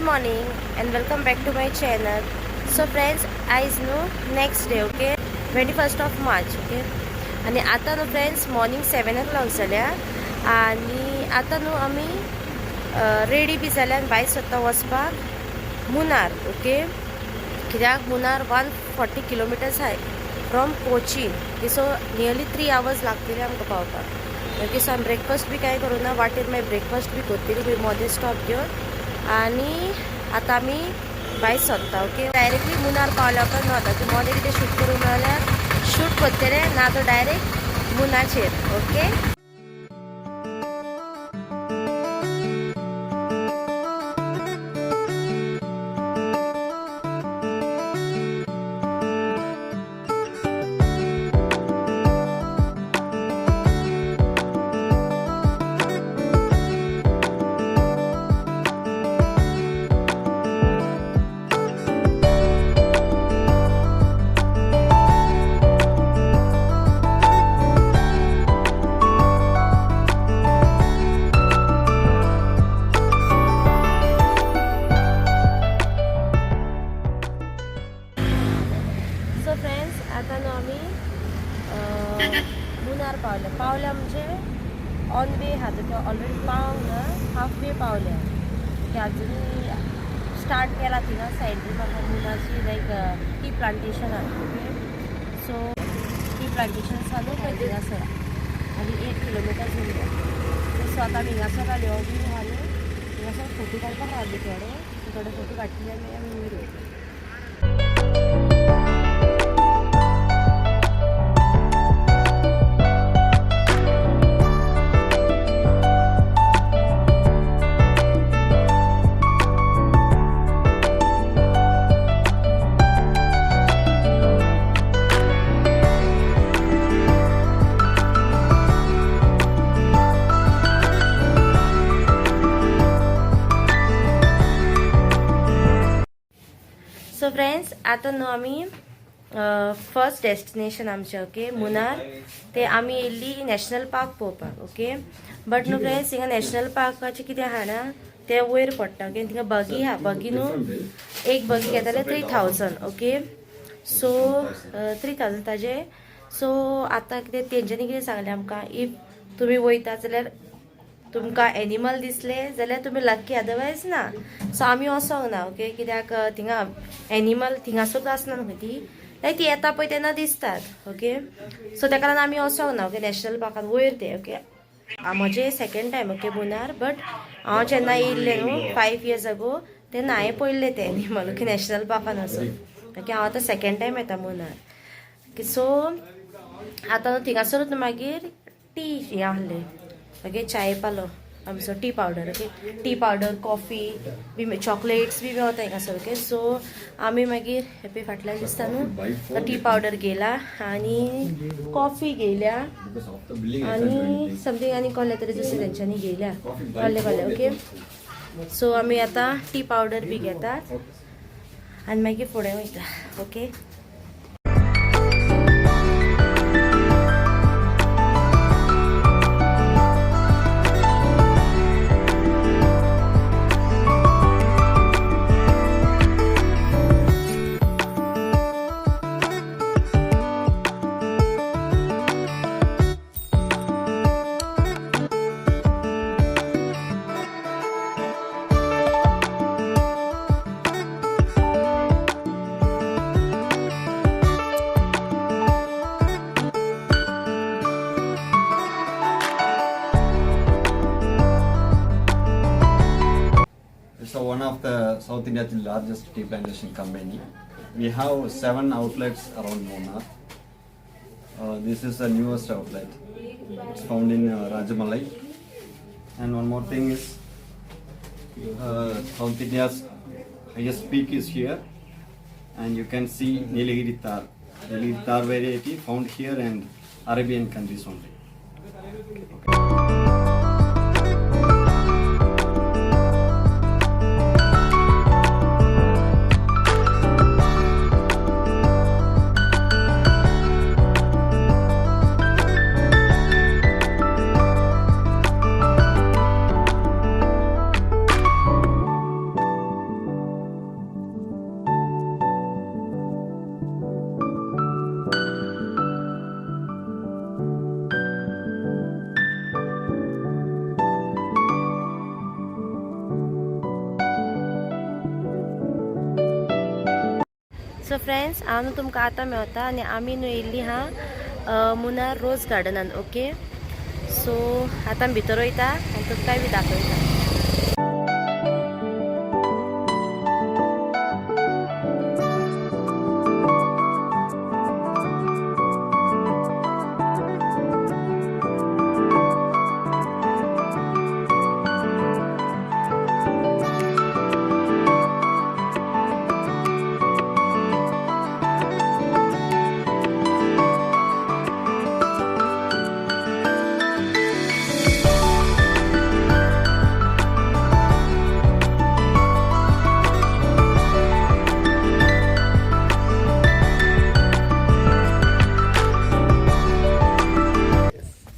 Morning and welcome back to my channel. So friends, आयज न्हू next day, okay, 21st of March, okay. आनी आतां न्हू friends morning 7 o'clock जाल्या आनी आतां न्हू आमी रेडी बी जाल्या आनी भायर सोदता वचपाक मुनार, ओके. कित्याक मुनार 140 किलोमिटर्स आहाय from Cochin, okay. So nearly 3 hours लागतले आमकां पावपाक, ओके. सो आमी ब्रेकफास्ट बी कांय करूं ना, वाटेर मागीर ब्रेकफास्ट बी करतली खंय मदें स्टॉप घेवन. आनी आतां आमी भायर सोदता, ओके. डायरेक्टली मुनार पावल्या उपरांत वता की मदें कितें शूट करूंक मेळल्यार शूट करतले, ना तो डायरेक्ट मुनाचेर, ओके. सो फ्रेंड्स, आतां न्हू आमी मुनार पावल्या. पावल्या म्हणजे ऑन वे आहा, तुका ऑलरेडी पावंक ना, हाफ वे पावल्या, ओके. अजून स्टार्ट केला थिंगा सायडीन म्हाका मुनारची लायक टी प्लांटेशन आहा, ओके. सो टी प्लांटेशन आसा न्हू पळय थिंगासर आनी 8 किलोमिटर्स उरल्या. सो आतां आमी हिंगासर रावले बी आहा न्हू, हिंगासर फोटो काडपाक रावली थोडे थोडे फोटो काडटले आनी मागीर आमी वयर वयतले. सो फ्रेंड्स, आतां न्हू आमी फर्स्ट डेस्टिनेशन आमचें, ओके, मुनार. ते आमी येयल्ली नॅशनल पार्क पळोवपाक, ओके. बट न्हू फ्रेंड्स, हिंगा नॅशनल पार्काचें कितें आहा ना, तें वयर पडटा, ओके. थिंगा बगी आहा, बगी न्हू एक बगी घेताले 3000, ओके. सो 3000 ताजे. सो आतां कितें तेंच्यांनी कितें सांगलें आमकां, if तुमी वयता जाल्यार तुमकां एनिमल दिसले जाल्यार तुमी लक्की, अदरवायज ना. सो आमी वचोंक ना, ओके, कित्याक थिंगा एनिमल थिंगासरूच आसना न्हू ती, लायक ती येता पळय तेन्ना दिसतात, ओके. सो तेका लागून आमी वचोंक ना, ओके, नॅशनल पार्कान वयर ते, ओके. म्हजें second time, okay, Munnar. But हांव जेन्ना येयल्लें न्हू 5 इयर्स अगो, तेन्ना हांवें पळयल्लें तें एनिमल, ओके, नॅशनल पार्कान वचून, ओके. हांव आतां सेकेंड टायम येता मुनार, ओके. सो आतां न्हू थिंगासरूच मागीर टी हें आहलें, ओके, चाय पालो आमचो tea powder, okay, tea powder, coffee B, chocolates बी मेवता हिंगासर, ओके. सो आमी मागीर हेपी फाटल्यान दिसता न्हू, टी पावडर घेयला आनी कॉफी घेयल्या आनी समथींग आनी कसलें तरी दुसरें तेंच्यांनी घेयल्या, कसलें कसलें, ओके. सो आमी आतां टी पावडर बी घेतात आनी मागीर फुडें वयता, okay. It's one of the South India's largest tea plantation company. We have 7 outlets around Munnar. This is the newest outlet. It's found in Rajamalai. And one more thing is, South India's highest peak is here, and you can see Nilgiri Tar. Nilgiri Tar variety found here and Arabian countries only. Okay. So friends, हांव न्हू तुमकां आतां मेवता आनी आमी न्हू येयल्ली आहा मुनार रोज गार्डनान. ओके, सो आतां आमी भितर वयता आनी तुमकांय बी दाखयता.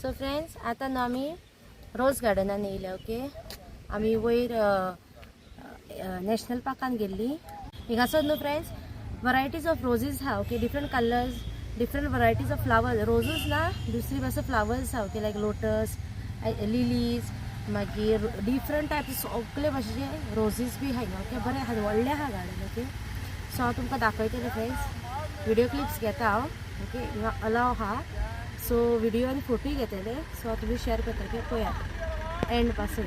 सो फ्रेंड्स, आतां न्हू आमी रोज गार्डनान येयल्या. ओके, आमी वयर नॅशनल पार्कान गेल्ली. हिंगासर न्हू फ्रेंड्स वरायटीज ऑफ रोजीस आहा. Okay, different colours, different varieties of flower roses ना, दुसरी भाशे फ्लावर्स आहा. ओके, लायक लोटस, लिलीज, मागीर डिफरंट टायप्स सगळे भाशेचे रोजीस बी आहा. ओके, बरें आहा, व्हडलें आहा गार्डन. ओके, सो हांव तुमकां दाखयतलें फ्रेंड्स, व्हिडियो क्लिप्स घेता हांव. ओके, हिंगा अलाव आहा, सो व्हिडिओ आनी फोटोय घेतले, सो हांव तुमी शेअर करतले. पळयात एंड पासून.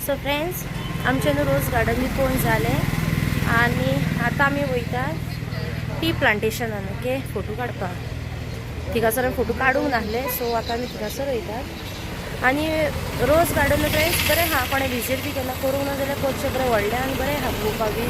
सो फ्रेंड्स, आमचें न्हू रोज गार्डन बी पळोवन जालें आनी आतां आमी वयता टी प्लांटेशनान. ओके, फोटो काडपाक. थिंगासर आमी फोटो काडूंक नासले, सो आतां आमी थिंगासर वयतात. आनी रोज गार्डन फ्रेंड्स बरें आहा, कोणें विजीट बी केन्ना करूंक ना जाल्यार करचें, बरें व्हडलें आनी बरें आहा पळोवपाक बी.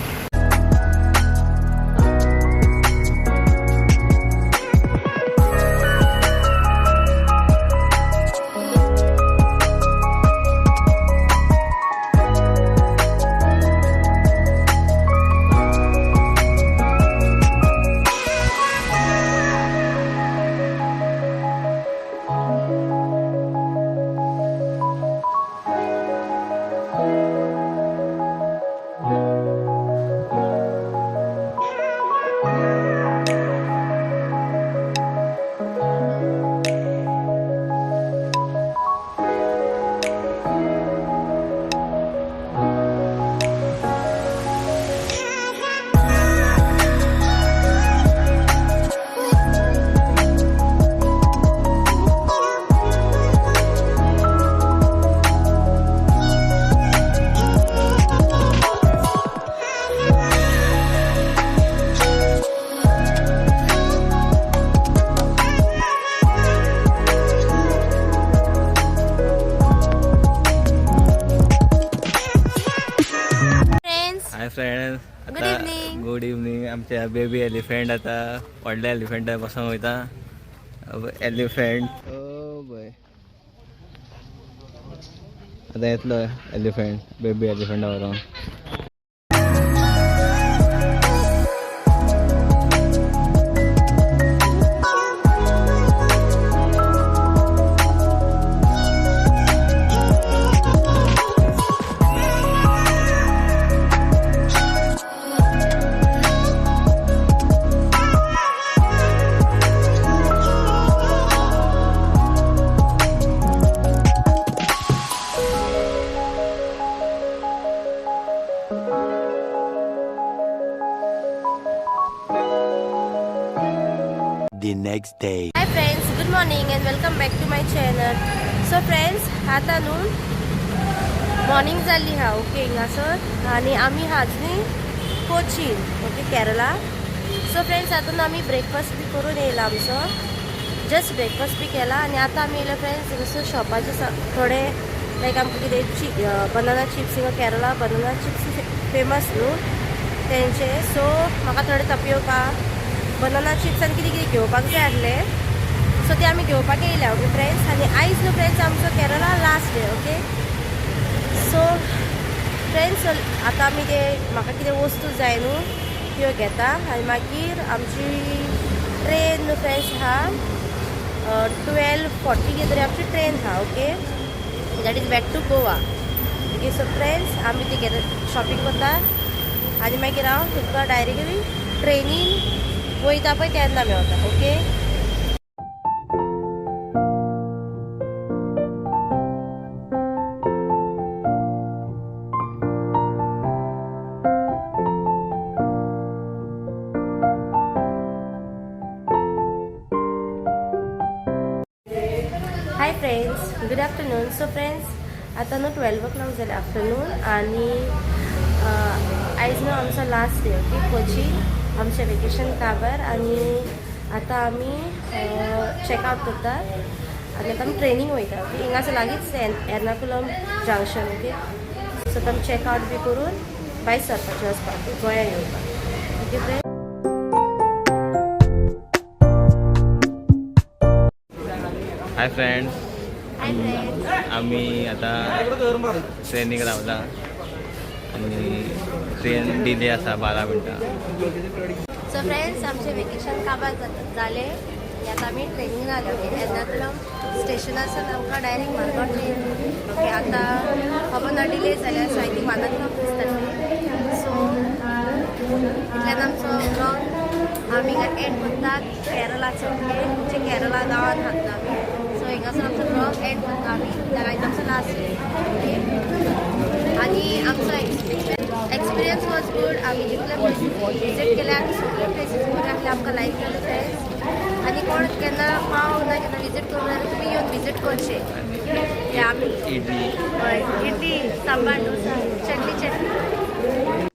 Friends. Good evening. Good evening. आमच्या बेबी एलिफंट आता व्हडल्या एलिफंटा बसोंक वयता. एलिफंट ओ बय, आतां येतलो एलिफंट, बेबी एलिफंटा व्हरोन. The next day. Hi friends, good morning and welcome back to my channel. So friends, आता न्हू मॉर्निंग जाल्ली हा, ओके, हिंगासर आनी आमी हाज न्ही Cochin, okay, Kerala. So friends, आतां न्हू आमी ब्रेकफास्ट बी करून येयला आमचो, जस्ट ब्रेकफास्ट बी केला आनी आतां आमी येयला फ्रेंड्स हिंगासर शॉपाचे थोडे लायक आमकां कितें चि बनाना चिप्स, हिंगा केरला बनाना चिप्स फेमस न्हू तेंचे. सो म्हाका थोडे तपयोका, बनाना चिप्स आनी कितें कितें घेवपाक जाय आसलें. सो ते आमी घेवपाक येयल्या, ओके फ्रेंड्स. आनी आयज न्हू फ्रेंड्स आमचो Kerala last day, okay. So friends, आतां आमी ते म्हाका कितें वस्तू जाय न्हू त्यो घेता आनी मागीर आमची ट्रेन न्हू फ्रेंड्स आहा 12:40 कितें तरी आमची ट्रेन आहा, okay, that is back to Goa, okay. So friends, आमी ती घेता, शॉपिंग करता आनी मागीर हांव तुमकां डायरेक्टली ट्रेनीन वयता पळय तेन्ना मेवता, okay. Hi friends, good afternoon. So friends, आतां न्हू 12 ओ क्लॉक जालें आफ्टरनून आनी आयज न्हू आमचो लास्ट डे, ओके, कोचीन आमचें वेकेशन काबार आनी आतां आमी चॅकआवट करतात आनी आतां आमी ट्रेनीक वयता, ओके. हिंगासर लागींच एर्नाकुलम जंक्शन, ओके. सो आतां आमी चॅकआवट बी करून भायर सरपाचें, वचपाक गोंया येवपाक, okay friends. Hi friends. Hi friends. आमी आतां ट्रेनीक रावला आनी ट्रेन डिले आसा 12 मिनटां. सो फ्रेंड्स, आमचें वेकेशन काबार जालें आनी आतां आमी ट्रेनीन आले, ओके. एर्नाकुलम स्टेशनार आमकां डायरेक्ट मारगांव ट्रेन, ओके. आतां खबर ना डिले जाल्या, सो I think 1 o'clock दिसता ट्रेन. सो इतल्यान आमचो व्लॉग आमी हिंगा एंड करतात केरलाचो, ओके, म्हणजे केरला गांवान हाडटा आमी. सो हिंगासर आमचो व्लॉग एंड करता आमी कित्याक आयज आमचो लास्ट डे, ओके. आनी आमचो एक्सपिरियन्स वॉज गूड. आमी जितले प्लेसीस विजीट केल्या सगळे प्लेसीस बरे आसले, आमकां लायक जाले फ्रेंड्स. आनी कोण केन्ना पाव ना, केन्ना विजीट करूं जाल्यार तुमी येवन विजीट करचे. आनी हे आमी इडली. हय, इडली, सांबार, डोसा, चटणी, चटणी.